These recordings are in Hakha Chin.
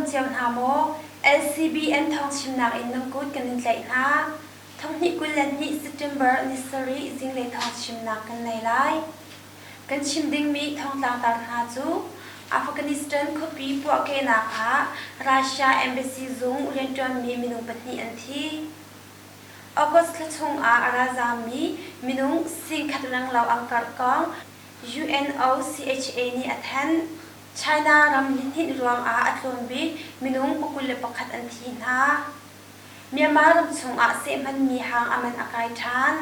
cio hna maw? LCBN thawngchimnak in nan kut kan in tlaih hna. Thonghnih 22 September ni sarih zinglei thawngchimnak kan nei lai. Kan chim dingmi thawngtlangtar hna cu Afghanistan khuapi puahkehnak ah Russia embassy zung rianṭuanmi minung pahnih an thi. August thla chungah a ralzaammi minung singkhat renglo an karh kong UNOCHA nih a thanh. China ram lihninh ruangah a tlawmbik minung 21 an thi hna. Myanmar ram chungah seh hmanmi hang a man a kai ṭhan.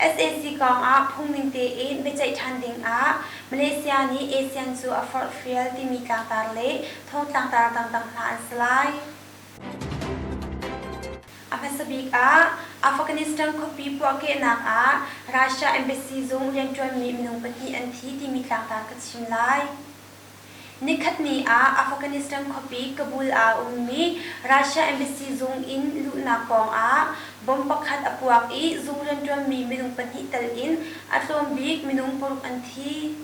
Sac kongah phungning tein biaceih ṭhan dingah Malaysia nih ASEAN cu a forhfial timi tlangtar le thawngtlangtar dangdang hna an si lai. A hmasa bik ah Afghanistan khuapi puahkehnak ah Russia embassy zung rianṭuanmi minung pahnih an thi timi tlangtar ka chim lai. Nikhatni ah Afghanistan khuapi Kabul ah a ummi Russia embassy zung inn luhnak pawngah bomb pakhat a puak i zung rianṭuanmi minung pahnih tal in a tlawm bik minung paruk an thi.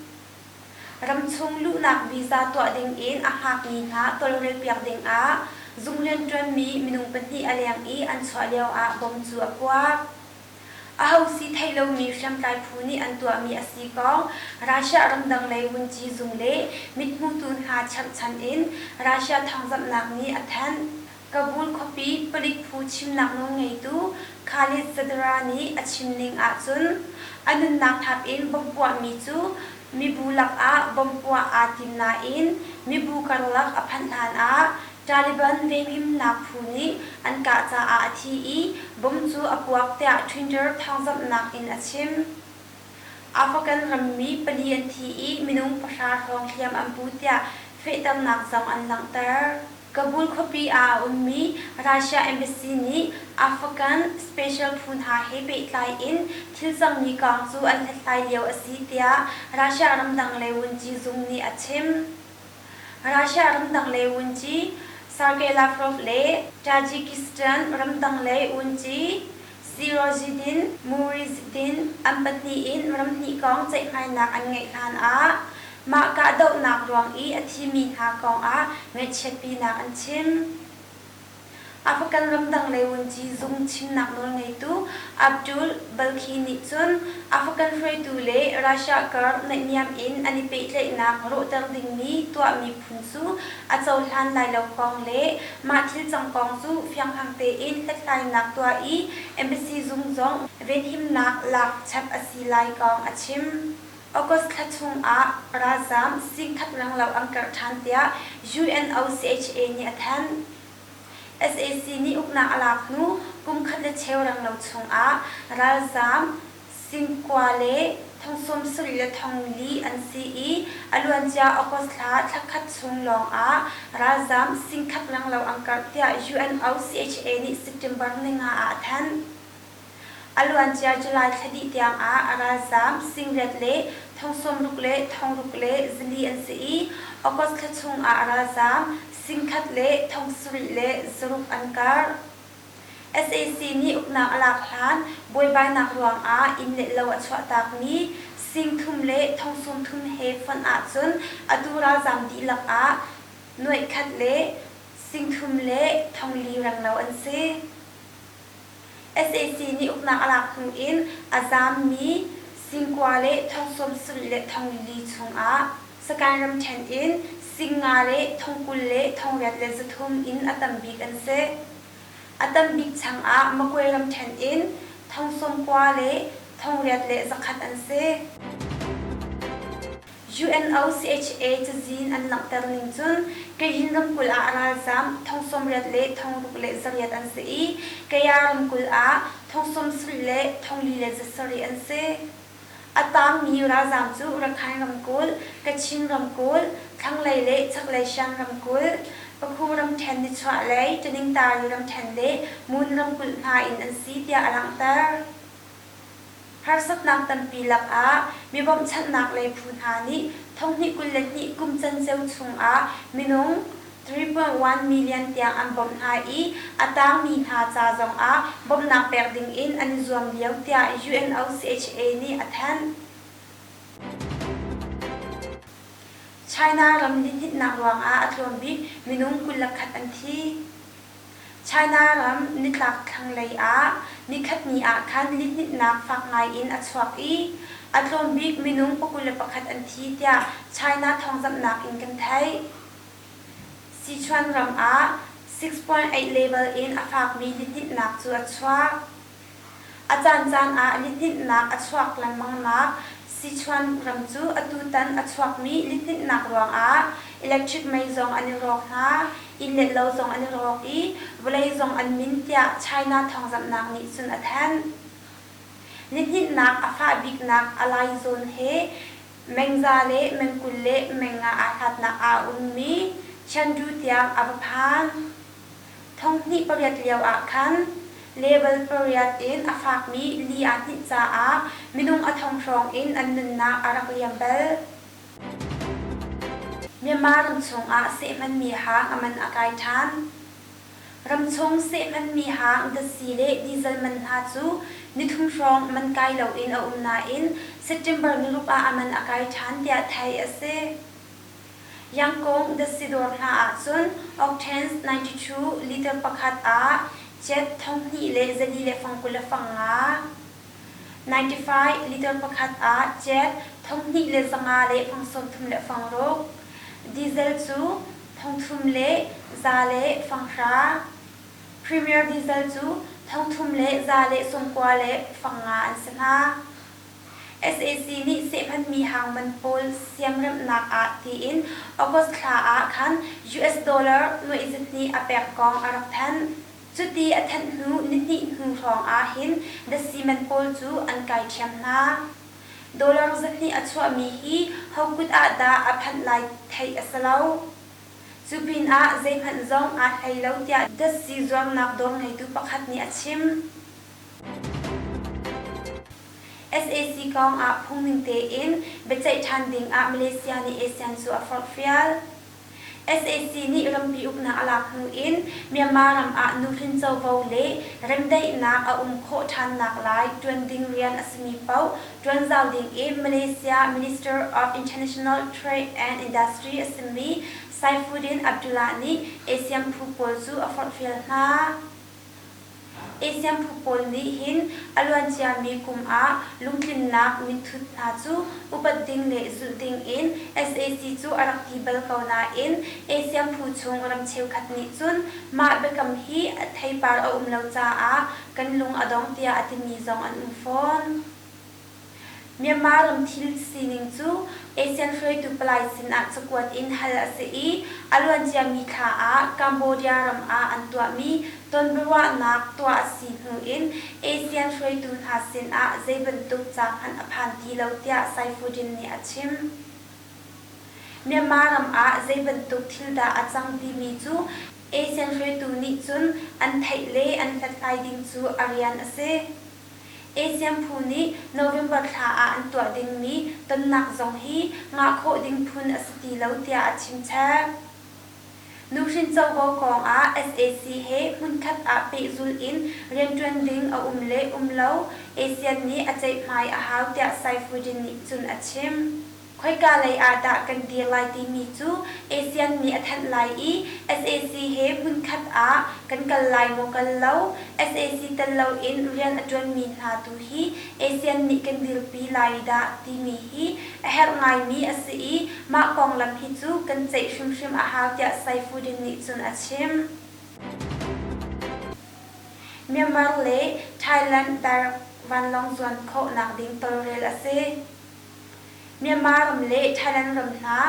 Ramchung luhnak visa tuah dingin a hngakmi hna tawlrelpiak dingah zung rianṭuanmi minung pahnih a leng i an chuah lioah bomb cu a puak. Aho si theih lomi hriamtlai phu nih an tuahmi a si kong Russia ramdang lei vunci zung le mithmutu hna cherhchan in Russia thawngzamhnak nih a thanh. Kabul khuapi palik phu chimnak nawlngeitu Khalid Zadra nih a chim ning ahcun a nunnak thap in bomb puahmi cu mibu lakah bomb puah aa tim nain mibu karlak a phanh hlan ah Taliban venghimnak phu nih an kah caah a thi i bomb cu a puak tiah Twitter thawngzamhnak in a chim. Afghan rammi pali an thi i minung pahra hrawng hliam an pu tiah fehternak zong an langhter. Kabul khuapi ah a ummi Russia embassy nih Afghan special phu hna he pehtlai in thil cangmi kong cu an hlathlai lio a si tiah Russia ramdang lei vunci zung nih a chim. Russia ramdang lei vunci Sergei Lavrov le Tajikistan ramdang lei vunci Sirojiddin Muhriddin an pahnih in ramhnih kong ceihmainak an ngeih hlan ah mah kahdohnak ruang i a thimi hna kong ah ngaihchiatpinak an chim. Afghan ramdang lei vunci zung chimnak nawlngeitu Abdul Balkhi nih cun Afghan hruaitu le Russia kar naihniam in an i pehtlaihnak rawhter dingmi tuahmi phun cu a cohlan lai lo kong le mah thil cang kong cu fianghlang tein hlathlainak tuah i embassy zung zong venhimnak lak chap a si lai kong a chim. August thla chungah ralzaam singkhat renglo an karh ṭhan tiah UNOCHA nih a thanh. Sac nih uknak a lak hnu kum khat le cheu renglo chungah ralzaam singkua le thong sawmsarih le thong li an si i a luancia August thla thlakhat chung lawngah ralzaam singkhat renglo an karh tiah UNOCHA nih September ninga ah a thanh. A luancia July thla dih tiangah a ralzaam singriat le thong sawmruk le thongruk le zali an si i August thla chungah a ralzaam singkhat le thong sarih le zaruk an karh. Sac nih uknak a lak hlan buaibainak ruangah inn le lo a chuahtakmi singthum le thong sawmthum he fonh ahcun atu ralzaam dihlak ah nuaihkhat le singthum le thongli renglo an si. Sac nih uknak a lak hnu in a zaammi singkua le thong sawmsarih le thong li chungah Sagaing ramṭhen in singnga le thong 20 le thong riat le zathum in a tam bik an si. A tam bik changah Magway ramṭhen in thong sawmkua le thong riat le zakhat an si. UNOCHA cazin an langhter ning cun Kayin ramkulh ah ralzaam thong sawmriat le thong ruk le zariat an si i Kaya ramkulh ah thong sawmsarih le thong li le zasarih an si. A taangmi ralzaam cu Rakhine ramkulh, Kachin ramkulh, thlanglei le chaklei Shan ramkulh, Pakhu ramṭhen nichuahlei, Taningtari ramṭhen le Mun ramkulh hna in an si tiah a langhter. Harsatnak tampi lakah mi bawmhchanhnak lei phu hna nih thonghnih 22 kum canceo chungah minung 3.1 million tiang an bawmh hna i a tangmi hna ca zongah bawmhnak pek dingin an i zuam lio tiah UNOCHA nih a thanh. China ram lihninhnak ruangah a tlawm bik minung 21 an thi. China ram nitlak thlanglei ah nikhatni ah khan lihninhnak fak ngai in a chuak i a tlawm bik minung 21 an thi tiah China thawngzamhnak in kan theih. Sichuan ram ah 6.8 level in a fakmi lihninhnak cu a chuak. A caancaan ah lihninhnak a chuak lengmangnak Sichuan ram cu atutan a chuakmi lihninhnak ruangah electric mei zong an i rawk hna, inn le lo zong an i rawk i vawlei zong an min tiah China thawngzamhnak nih cun a thanh. Lihninhnak a fah biknak Alai zawn he mengza le mengkul le menga aa hlatnak ah a ummi Chengdu tiang a va phan. Thonghnih pariat lio ah khan level pariat in a fakmi li aa hninh caah minung a thong hrawng in an nunnak a rak liam bal. Myanmar ramchung ah seh hmanmi hang a man a kai ṭhan. Ramchung seh hmanmi hang datsi le diesel man hna cu nithum hrawng man kai loin a um nain September niruk ah a man a kai ṭhan tiah theih a si. Yangkung datsi dawr hna ahcun Octanes 92 liter pakhat ah jet 2000 le zali le fang 20 le fang nga, 95 liter pakhat ah jet 2000 le zanga le fang 30 le fang ruk, diesel cu 3000 le za le fang hra, Premier diesel cu 3000 le za le 90 le fang nga an si hna. Sac nih sehhmanmi hangman pawl siamremhnak ah tiin August thla ah khan US dollar nuaih zahnih a pek kong a rak thanh. Cuti a thanh hnu nihnih hnu hrawng ah hin datsi man pawl cu an kai ṭhiam hna. Dollar zahnih a chuahmi hi ho kut ah dah a phanh lai theih a si lo. Cu pinah zeihmanh zong aa hlei lo tiah datsi zuarnak dawr ngeitu pakhat nih a chim. Sac kong ah phungning tein biaceih ṭhan ding ah Malaysia nih ASEAN cu a forhfial. Sac nih rampi uknak a lak hnu in Myanmar ram ah nuhrin covo le remdaihnak a um khawh ṭhannak lai ṭuan ding rian a simi paoh ṭuan zau ding in Malaysia Minister of International Trade and Industry a simi Saifuddin Abdullah nih ASEAN phu pawl cu a forhfial hna. ASEAN phu pawl nih hin a luanciami kum ah lungtlinnak minthut hna cu upat ding le zulh ding in sac cu a rak ti bal ko nain ASEAN phu chung ram cheukhat nih cun mah biakam hi a theipar a um lo caah kan lung a dong tiah a timi zong an um fawn. Myanmar ram thil sining cu ASEAN hruaitu palai sinah cakuat in hal a si i a luanciami thla ah Cambodia ram ah an tuahmi tonbiaruahnak tuah a si hnu in ASEAN hruaitu hna sinah zeibantuk ca hmanh a phan ti lo tiah Saifuddin nih a chim. Myanmar ram ah zeibantuk thil dah a cang timi cu ASEAN hruaitu nih cun an theih le an hlathlai ding cu a rian a si. ASEAN phu nih November thla ah an tuah dingmi tonnak zong hi ngah khawh ding phun a si ti lo tiah a chimchap. Nuhrin covo kong ah sac he hmunkhat ah pehzulh in rianṭuan ding a um le um lo ASEAN nih a ceihmai a hau tiah Saifuddin nih cun a chim. Khoika lei ah dah kan dir lai timi cu ASEAN nih a thanh lai i sac he hmunkhat ah kan kal lai maw kal lo, sac tel loin rian a ṭuanmi hna tu hi ASEAN nih kan dirpi lai dah timi hi a herh ngaimi a si i mah konglam hi cu kan ceih hrimhrim a hau tiah Saifuddin nih cun a chim. Myanmar le Thailand direct vanlawng zuan khawhnak ding tawlrel a si. Myanmar ram le Thailand ram hna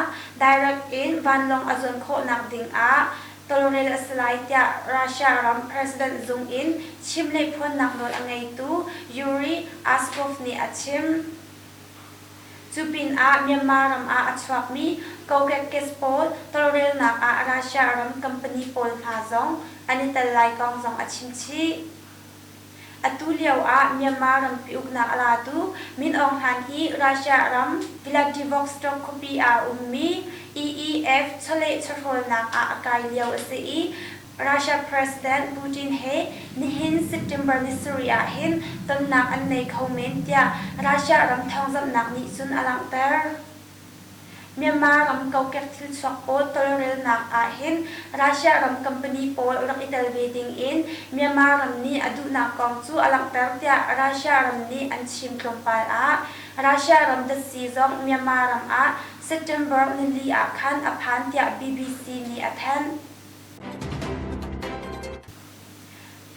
direct in vanlawng a zuan khawhnak ding ah tawlrel a si lai tiah Russia ram President zung in chim le phuannak nawl a ngeitu Yuri Askov nih a chim. Cu pinah Myanmar ram ah a chuakmi kokek gas pawl tawlrelnak ah Russia ram company pawl hna zong an i tel lai kong zong a chim chih. Atu lio ah Myanmar rampi uknak a latu Min Aung Hlaing hi Russia ram Vladivostok khuapi ah a ummi EEF chawleh chawhrawlnak ah a kai lio a si i Russia President Putin he nihin September ni sarih ah hin tonnak an nei kho men tiah Russia ram thawngzamhnak nih cun a langhter. Myanmar ram kokek thilchuak pawl tawlrelnak ahhin Russia ram company pawl rak i tel ve ding in Myanmar ram nih a duhnak kong cu a langhter tiah Russia ram nih an chim tlawmpal ah Russia ram datsi zong Myanmar ram ah September nili ah khan a phan tiah bbc nih a thanh.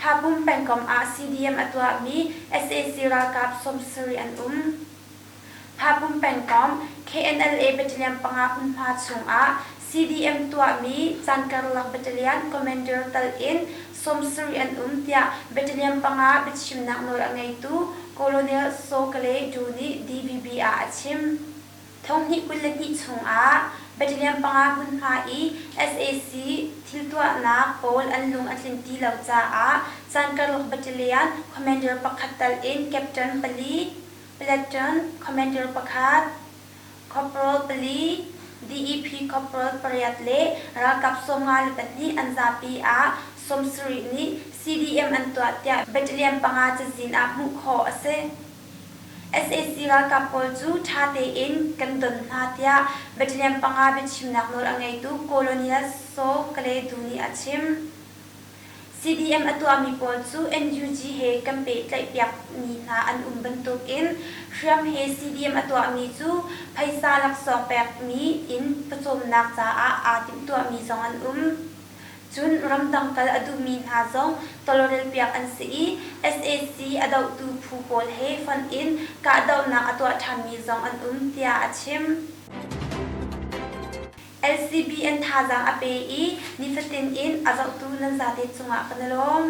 Phapum pengkomh ah CDM a tuahmi sac ralkap 70 an um. Phapum pengkomh KNLA Battalion panga hmunhma chungah CDM tuahmi Caankarlak Battalion Commander tal in 70 an um tiah Battalion panga biachimnak nawl a ngeitu Colonel Saw Kale Du nih DVB ah a chim. 2022 chungah battalion panga hmunhma i sac thiltuahnak pawl an lung a tlin ti lo caah caankarlak battalion commander pakhat tal in captain pali, platoon commander pakhat, corporal pali, DEP corporal pariat le ralkap 52 an zapi ah 70 nih CDM an tuah tiah battalion panga cazin ah hmuh khawh a si. Sac ralkap pawl cu ṭha tein kan don hna tiah battalion panga biachimnak nawl a ngeitu Colonel Saw Kale Du nih a chim. CDM a tuahmi pawl cu NUG he kan pehtlaihpiakmi hna an um bantukin hriam he CDM a tuahmi cu phaisa laksawng pekmi in pawcawmnak caah aa timhtuahmi zong an um. Cun ramdang kal a duhmi hna zong tawlrelpiak an si i sac a dohtu phu pawl he fonh in kahdohnak a tuah ṭhanmi zong an um tiah a chim. LCBN thazaang a pe i nifatin in a zohtu nan zate cungah kan i lawm.